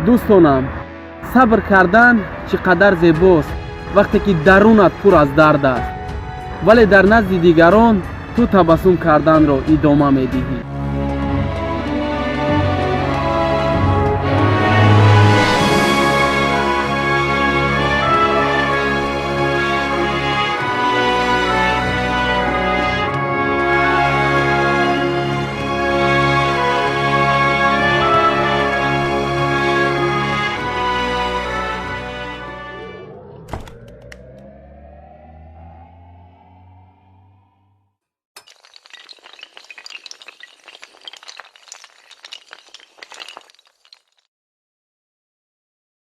Дӯстонам, сабр кардан чӣ қадар зебост, вақте ки дарунат пур аз дард аст, вале дар назди дигарон ту табассум карданро идома медиҳӣ.